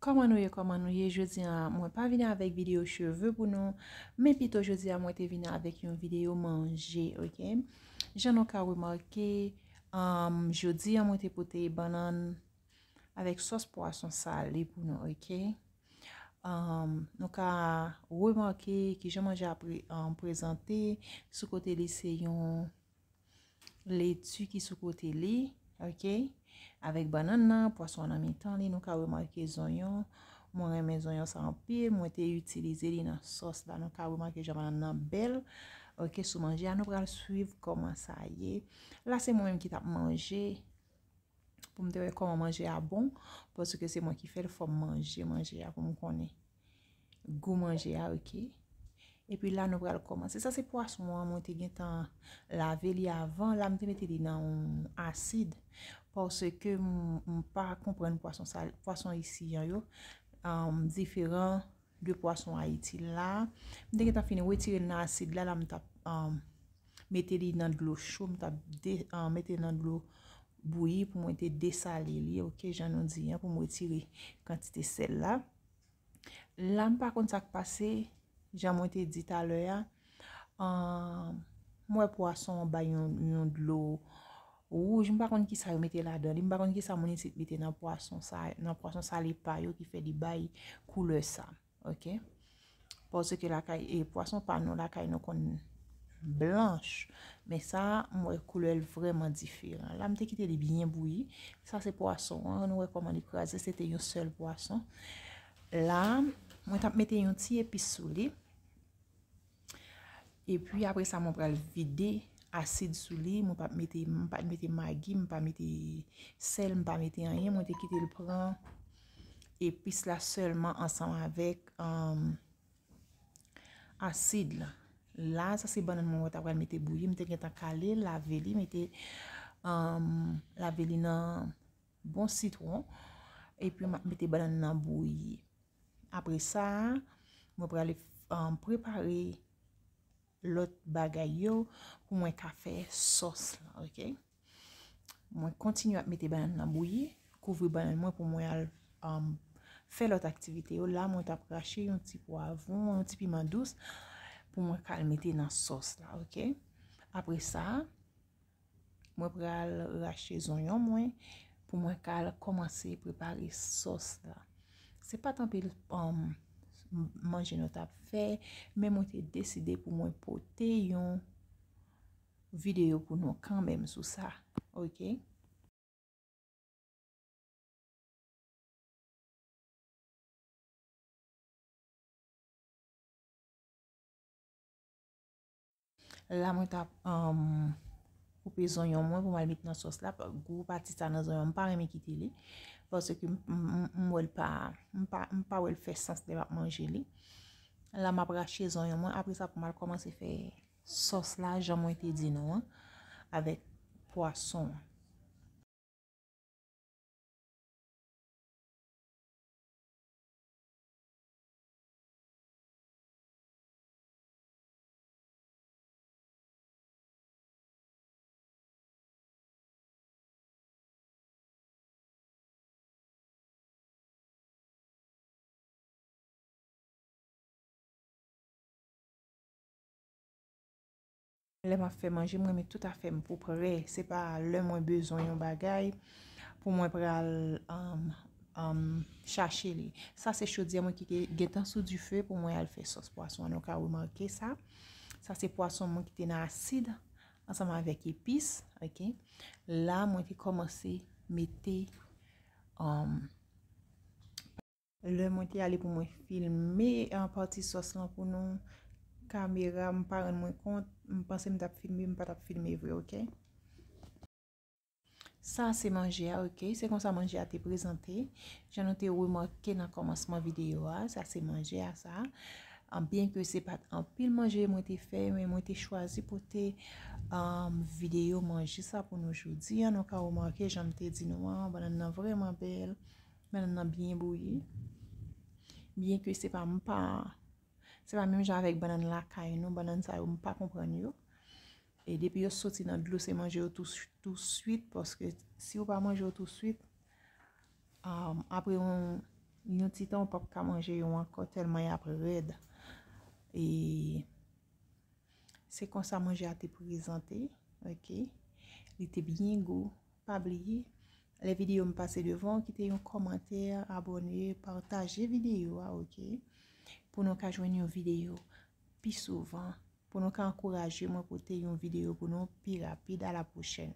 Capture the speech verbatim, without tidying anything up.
Kòman nou ye, kòman nou ye? Jodi a, mwen pa vini avèk videyo cheve pou nou, men pito jodi a, mwen te vini avèk yon videyo manje, oke? Jan nou ka remake, um, jodi a, mwen te pote bannann avèk sòs pwason sale pou nou, oke? Um, nou ka remake kijan manje a pre-, um, prezante. Sou kote li, se yon leti ki sou kote li, oke? Avèk bannann nan, pwason an nan mitan li, nou ka remake zonyon. Mwen renmen zonyon sa anpil, mwen te itilize li nan sòs la. Nou ka remake jan bannann nan bèl, oke, sou manje a. Nou pral swiv kòman sa ye. La, se mwen menm ki t ap manje pou m te wè kòman manje a bon, paske se mwen ki fè l, fò m manje manje a pou m konnen gou manje a, oke? Epi la, nou pral kòmanse. Sa se pwason an, mwen te gentan lave li avan. La, m te mete li nan yon asid, paske m, m pa konprann pwason sa, pwason isi an yo, um, diferan de pwason Ayiti la. M te gentan fin retire l nan asid la, la m t ap, um, mete li nan dlo cho, m t ap de-, um, mete nan dlo bouyi pou mwen te desale li, oke, jan nou di an, pou m retire kantite sèl la. La, m pa konn sa k pase, jan mwen te di talè a. Ahn, m wè pwason an bay yon, yon dlo wouj, m pa konn kisa yo mete ladan li, m pa konn kisa moun isit mete nan pwason sa, nan pwason sale pa yo ki fè li bay koulè sa, oke? Paske lakay, e, pwason pa nou lakay nou konn blanch, men sa, m wè koulè l vrèman diferan. La, m te kite li byen bouyi. Sa se pwason an, nou wè kòman li kraze, se te yon sèl pwason. La, mwen t ap mete yon ti epis sou li. Epi apre sa, mwen pral vide asid sou li. Mwen pa mete, m pa mete magi, m pa mete sèl, m pa mete anyen. Mwen te kite l pran epis la sèlman ansanm avèk, um, asid la. La, sa se bannann mwen wè ta pral mete bouyi. M te gentan kale, lave li, mete, um, lave li nan bon sitwon. Epi m ap mete bannann nan bouyi. Apre sa, mwen prale, um, prepare lòt bagay yo pou mwen ka fè sòs la, oke? Mwen kontinye ap mete bannann nan bouyi, kouvri bannann mwen pou mwen al, um, fè lòt aktivite yo. La, mwen t ap rache yon ti pwavwon, yon ti piman dous pou mwen ka al mete nan sòs la, oke? Apre sa, mwen pral rache zonyon mwen pou mwen ka al kòmanse prepare sòs la. Se pa t anpil, um, manje nou t ap fè, men mwen te deside pou mwen pote yon videyo pou nou kanmenm sou sa, oke? La, mwen t ap, um, koupe zonyon mwen pou m al met nan sòs la. Gwo pati sa nan zonyon, m pa renmen kite li. Paske m, m, m, m wè l pa, m pa, m pa wè l fè sans lè m ap manje li. La, m ap rache zonyon mwen. Apre sa, pou m al kòmanse fè sòs la, jan mwen te di nou an, avèk pwason an. Lè m ap fè manje, m renmen tout afè m pou prè. Se pa lè mwen bezwen yon bagay pou mwen pral, um, um, chache li. Sa se chodyè mwen ki te gentan sou dife pou mwen al fè sòs pwason an. Nou ka remake sa. Sa se pwason mwen ki te nan asid ansanm avèk epis, oke? La, mwen te kòmanse mete, um, lè mwen te ale pou mwen filme, ah, pati sòs lan pou nou, kamera, m pa rann mwen kont, m panse m t ap filme, m pa t ap filme vre, oke? Sa se manje a, oke? Se konsa manje a te prezante. Jan nou te remake nan kòmansman videyo a, sa se manje a sa. Ah, byenke se pa t anpil manje mwen te fè, men mwen te chwazi pote, ah, videyo manje sa pou nou jodi a. Nou ka remake, jan m te di nou an, bannann nan vrèman bèl. Bannann nan byen bouyi. Byenke se pa, m pa, se pa menm jan avèk bannann lakay nou, bannann sa yo, m pa konprann yo. E depi yo soti nan dlo, se manje yo tou, touswit, paske si ou pa manje yo touswit, um, apre yon, Yon ti tan ou p ap ka manje yo ankò tèlman y ap rèd. E se konsa manje a te prezante, ok? Li te byen gou. Pa bliye, lè videyo m pase devan, kite yon kòmantè, abòne, pataje videyo a, ok? Pou nou ka jwenn yon videyo pi souvan, pou nou ka ankouraje mwen pote yon videyo pou nou pi rapid. A la pwochèn.